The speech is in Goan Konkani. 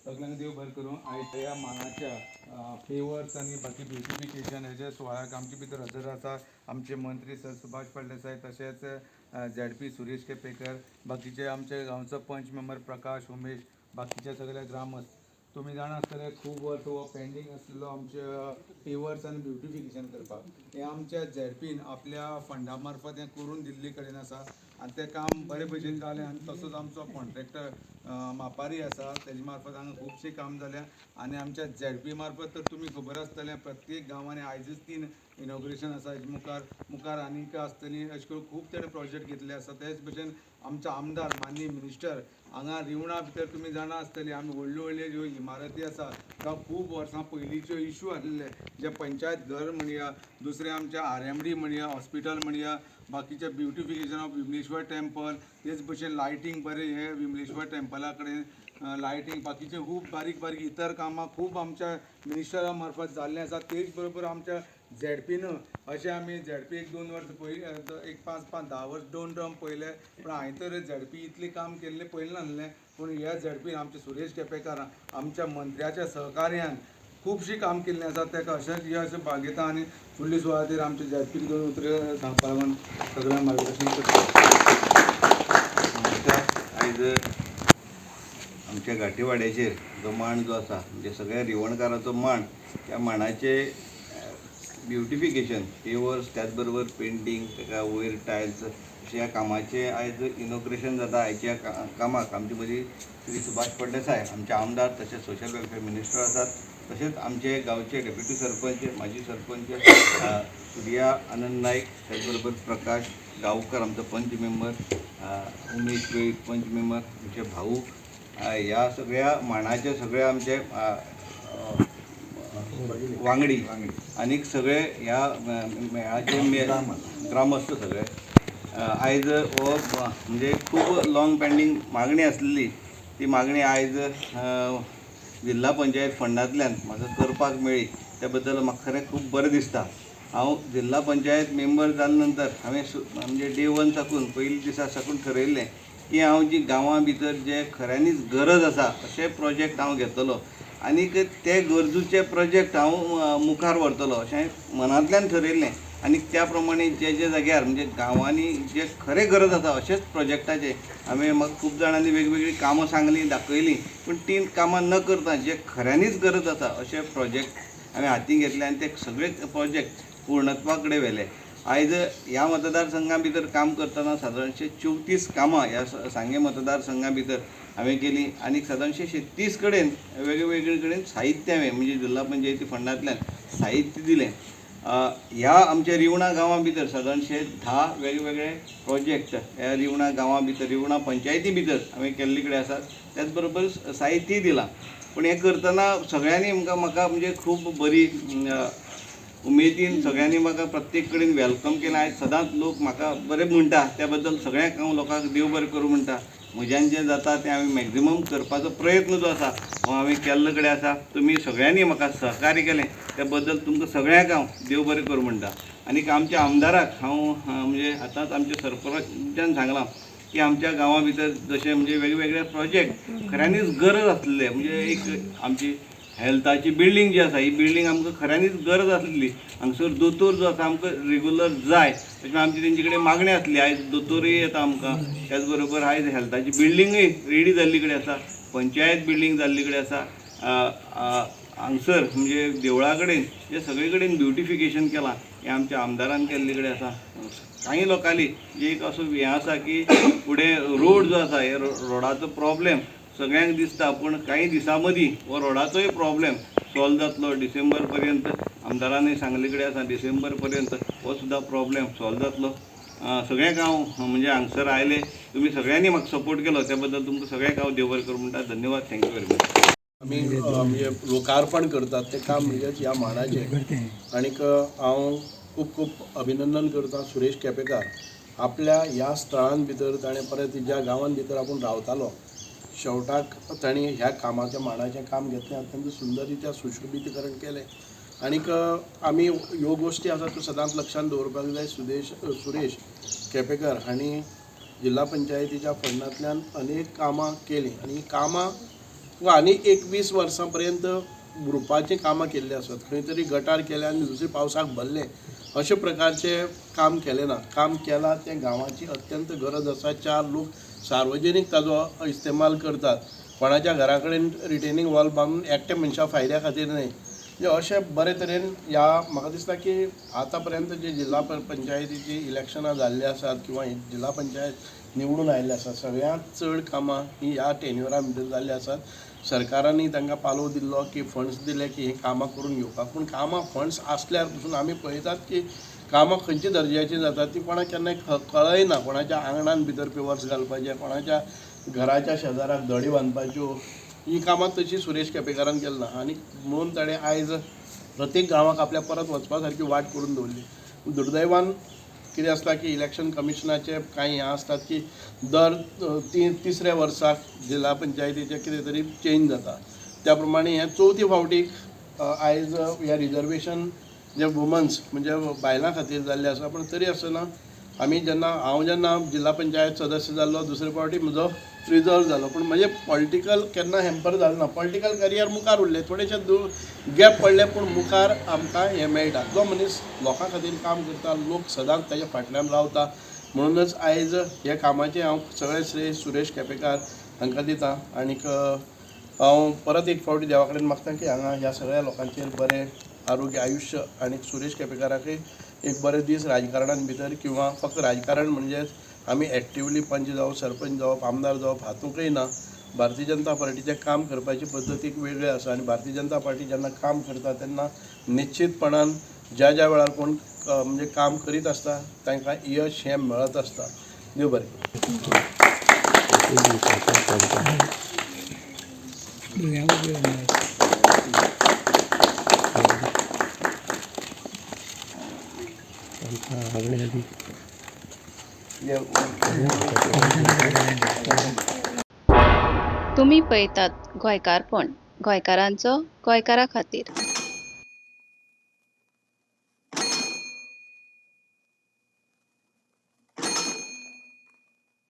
सगळ्यांक देव बरें करूं. आयज ह्या मानाच्या पेवर्स आनी बाकी ब्युटिफिकेशन हेच्या सुवाळ्याक आमचे भितर हजर आसा आमचे मंत्री सर सुभाष फळदेसाय, तशेंच झेडपी सुरेश केपेकर, बाकीचे आमचे गांवचो पंच मेंबर प्रकाश उमेश, बाकीचे सगळे ग्रामस्थ. तुमी जाणा आसतले खूब वर्स हो पेंडींग आसलेलो आमचे पेवर्स आनी ब्युटिफिकेशन करपाक. हें आमच्या झेडपीन आपल्या फंडा मार्फत हें करून दिल्ले कडेन आसा आनी तें काम बरे भशेन जालें. आनी तसोच आमचो कॉन्ट्रॅक्टर मापारी आसा, तेजे मार्फत हांगा खुबशें काम जालें. आनी आमच्या झेडपी मार्फत तर तुमी खबर आसतलें प्रत्येक गांवांनी आयजच 3 इनॉग्रेशन आसा, हेजे मुखार मुखार आनीक आसतली. अशें करून खूब तेणे प्रोजेक्ट घेतले आसा. तेच भशेन आमचो आमदार माननीय मिनिस्टर हांगा रिवणा भितर तुमी जाणा आसतली आमी व्हडल्यो व्हडल्यो ज्यो इमारती आसा जावं खूब वर्सां पयलींच्यो इशू आसलेले, जे पंचायत घर म्हणया, दुसरें आमच्या RMD म्हणया, हॉस्पिटल म्हणया, बाकीचे ब्युटिफिकेशन ऑफ विमलेश्वर टेम्पल, तेच भशेन लायटींग बरें हे विमलेश्वर टेम्पला कडेन लायटींग, बाकीचे खूब बारीक बारीक इतर कामां खूब आमच्या मिनिस्टरा मार्फत जाल्लें आसा. तेच बरोबर आमच्या झेडपीन अशें आमी झेडपी 1-2 वर्स पयलीं, एक 5-5 10 वर्स 2 टर्म पयले, पूण हांवें तर झेडपी इतलें काम केल्लें पयलें नासलें. पूण ह्या झेडपीन आमच्या सुरेश केपेकार आमच्या मंत्र्याच्या सहकार्यान खुबशीं काम केल्लीं आसा. ताका अशेंच यश भागयता आनी फुडल्या सुवातेर आमच्या झेडपीक 2 उतरां सांगपा लागून सगळ्यांक मार्गदर्शन करता. नमस्कार. आयज आमच्या घाटीवाड्याचेर जो मांड जो आसा, म्हणजे सगळ्या रिवणकाराचो मांड, त्या मांडाचे ब्युटिफिकेशन पेवर्स, त्याच बरोबर पेंटींग, ताका वयर टायल्स, अशें ह्या कामाचें आयज इनॉग्रेशन जाता. आयच्या कामाक आमचे मदीं श्री सुभाष फळदेसाय आमचे आमदार तशेंच सोशल वेलफेअर मिनिस्टर आसात, तशेंच आमचे गांवचे डेप्युटी सरपंच, माजी सरपंच सुर्या आनंद नायक, त्याच बरोबर प्रकाश गांवकर आमचो पंच मेंबर, उमेश वेळीप पंच मेंबर, आमचे भाऊ, ह्या सगळ्या मांडाचे सगळे आमचे वांगडी आनीक सगळे ह्या मेळाचे ग्रामस्थ सगळे आयज हो म्हणजे खूब लॉंग पेंडींग मागणी आसलेली ती मागणी आयज जिल्हा पंचायत फंडांतल्यान म्हाका करपाक मेळ्ळी, त्या बद्दल म्हाका खरें खूब बरें दिसता. हांव जिल्हा पंचायत मेंबर जाल्या नंतर हांवें म्हणजे डे 1 साकून पयलीं दिसा साकून ठरयल्लें की हांव जी गांवां भितर जे खऱ्यांनीच गरज आसा अशे प्रोजेक्ट हांव घेतलो आनीक ते गरजूचे प्रोजेक्ट हांव मुखार व्हरतलो अशें मनांतल्यान ठरयल्लें. आनी त्या प्रमाणे जे जे जाग्यार म्हणजे गांवांनी जे खरें गरज आसा अशेच प्रोजेक्टाचे हांवें म्हाका खूब जाणांनी वेगवेगळीं कामां सांगलीं, दाखयलीं, पूण तीं कामां न करता जे खऱ्यांनीच गरज आसा अशे प्रोजेक्ट हांवें हातीं घेतले आनी ते सगळे प्रोजेक्ट पूर्णत्वा कडेन व्हेले. आयज ह्या मतदारसंघा भितर काम करतना सादारणशे 34 कामां ह्या सांगें मतदारसंघा भितर हांवें केलीं आनी सादारणशे 30 कडेन वेगवेगळे कडेन साहित्य हांवें म्हणजे जिल्हा पंचायती फंडांतल्यान साहित्य दिलें. ह्या आमच्या रिवणा गांवां भितर सादारणशे 10 वेगवेगळे प्रोजेक्ट ह्या रिवणा गांवां भितर, रिवणा पंचायती भितर हांवें केल्ले कडेन आसात. त्याच बरोबर साहित्य दिलां. पूण हें करतना सगळ्यांनी म्हाका म्हणजे खूब बरी उमेदीन सगळ्यांनी म्हाका प्रत्येक कडेन welcome केलें. आयज सदांच लोक म्हाका बरें म्हणटा, त्या बद्दल सगळ्यांक हांव लोकांक देव बरें करूं म्हणटा. म्हज्यान जें जाता तें हांवें मॅक्झिमम करपाचो प्रयत्न जो आसा हो हांवें केल्लो कडेन आसा. तुमी सगळ्यांनी म्हाका सहकार्य केलें त्या बद्दल तुमकां सगळ्यांक हांव देव बरें करूं म्हणटा. आनीक आमच्या आमदाराक हांव म्हणजे आतांच आमच्या सरपंचान सांगलां की आमच्या गांवां भितर जशें म्हणजे वेगवेगळे प्रोजेक्ट खऱ्यांनीच गरज आसलेले, म्हणजे एक आमची हेल्थाची बिल्डींग जी आसा ही बिल्डींग आमकां खऱ्यांनीच गरज आसली. हांगसर दोतोर जो आसा आमकां रेगुलर जाय, तशें आमची तेंचे कडेन मागणी आसली. आयज दोतोरूय येता आमकां, त्याच बरोबर आयज हेल्थाची बिल्डींगूय रेडी जाल्ली कडेन आसा, पंचायत बिल्डींग जाल्ली कडेन आसा. हांगसर म्हणजे देवळा कडेन जे सगळे कडेन ब्युटिफिकेशन केलां हें आमच्या आमदारान केल्ले कडेन आसा. कांय लोकांनी जे एक असो हें आसा की फुडें रोड जो आसा हे रोडाचो प्रॉब्लेम सगळ्यांक दिसता, पूण कांय दिसां मदीं हो रोडाचोय प्रॉब्लेम सॉल्व जातलो. डिसेंबर पर्यंत आमदारानूय सांगले कडेन आसा, डिसेंबर पर्यंत हो सुद्दां प्रॉब्लेम सॉल्व जातलो. सगळ्यांक हांव म्हणजे हांगसर आयले, तुमी सगळ्यांनी म्हाका सपोर्ट केलो त्या बद्दल तुमकां सगळ्यांक हांव देव बरें करूं म्हणटा. धन्यवाद. Thank you very much. आमी म्हणजे लोकार्पण करतात तें काम म्हणजेच ह्या माणाचें. आनीक हांव खूब खूब अभिनंदन करता सुरेश केपेकार. आपल्या ह्या स्थळान भितर ताणें परत ज्या गांवान भितर आपूण रावतालो शेवटाक ताणें ह्या कामाचें माणाचें काम घेतलें, अत्यंत सुंदर रित्या सुशोबीतीकरण केलें. आनीक आमी ह्यो गोश्टी आसा त्यो सदांच लक्षांत दवरपाक जाय. सुरेश केपेकर हांणी जिल्हा पंचायतीच्या फंडांतल्यान अनेक कामां केलीं आनी कामां आनी 21 वर्सां पर्यंत ग्रुपाचीं कामां केल्लीं आसात. खंय तरी गटार केलें आनी दुसरे पावसाक भरलें अशे प्रकारचें काम केलें ना. काम केलां तें गांवाची अत्यंत गरज आसा. 4 लोक सार्वजनीक ताजो इस्तेमाल करतात. कोणाच्या घरा कडेन रिटेनिंग वॉल बांदून एकट्या मनशा फायद्या खातीर न्हय. म्हणजे अशें बरे तरेन ह्या म्हाका दिसता की आतां पर्यंत जे जिल्हा पंचायतीची इलेक्शनां जाल्लीं आसात किंवा जिल्हा पंचायत निवडून आयिल्ले आसात, सगळ्यांत चड कामां ही ह्या टेन्युरा भितर जाल्लीं आसात. सरकारांनी तांकां पालव दिल्लो की फंड्स दिले की हीं कामां करून घेवपाक, पूण कामां फंड्स आसल्यार पसून आमी पळयतात की कामां खंयच्या दर्ज्याचीं जातात ती कोणाक केन्नाय कळयना. कोणाच्या आंगणान भितर पेवर्स घालपाचे, कोणाच्या घराच्या शेजाराक धडी बांदपाच्यो, ही कामां तशी सुरेश केपेकारान केली ना. आनी म्हणून ताणें आयज प्रत्येक गांवाक आपल्या परत वचपा सारकी वाट करून दवरली. दुर्दैवान कितें आसता की इलेक्शन कमिशनाचे कांय हें आसतात की दर तिसऱ्या वर्साक जिल्हा पंचायतीचें कितें तरी चेंज जाता. त्या प्रमाणे हें चवथी फावटीक आयज ह्या रिजर्वेशन जे वुमन्स म्हणजे बायलां खातीर जाल्लें आसा. पूण तरी आसतना आमी जेन्ना हांव जेन्ना जिल्हा पंचायत सदस्य जाल्लो दुसरे फावटी म्हजो रिजर्व जालो, पूण म्हजें पॉलिटिकल केन्ना हॅम्पर जालें ना. पॉलिटिकल करियर मुखार उरलें, थोडेशें गॅप पडलें, पूण मुखार आमकां हें मेळटा. जो मनीस लोकां खातीर काम करता लोक सदांच ताज्या फाटल्यान रावता. म्हणूनच आयज ह्या कामाचें हांव सगळें श्रेय सुरेश केपेकार हांकां दिता. आनीक हांव परत एक फावटी देवा कडेन मागता की हांगा ह्या सगळ्या लोकांचेर बरें आरोग्य आयुश्य आनी सुरेश केपेकाराकय एक बरे दीस राजकारणान भितर, किंवा फक्त राजकारण म्हणजेच आमी एक्टिवली पंच जावप, सरपंच जावप, आमदार जावप हातूंकय ना. भारतीय जनता पार्टीचें काम करपाची पद्दत एक वेगळी आसा आनी भारतीय जनता पार्टी जेन्ना काम करता तेन्ना निश्चितपणान ज्या ज्या वेळार कोण म्हणजे काम करीत आसता तांकां यश हें मेळत आसता. देव बरें करूं. तुम्ही पळयतात गोंयकारपण, गोंयकारांचो गोंयकारा खातीर.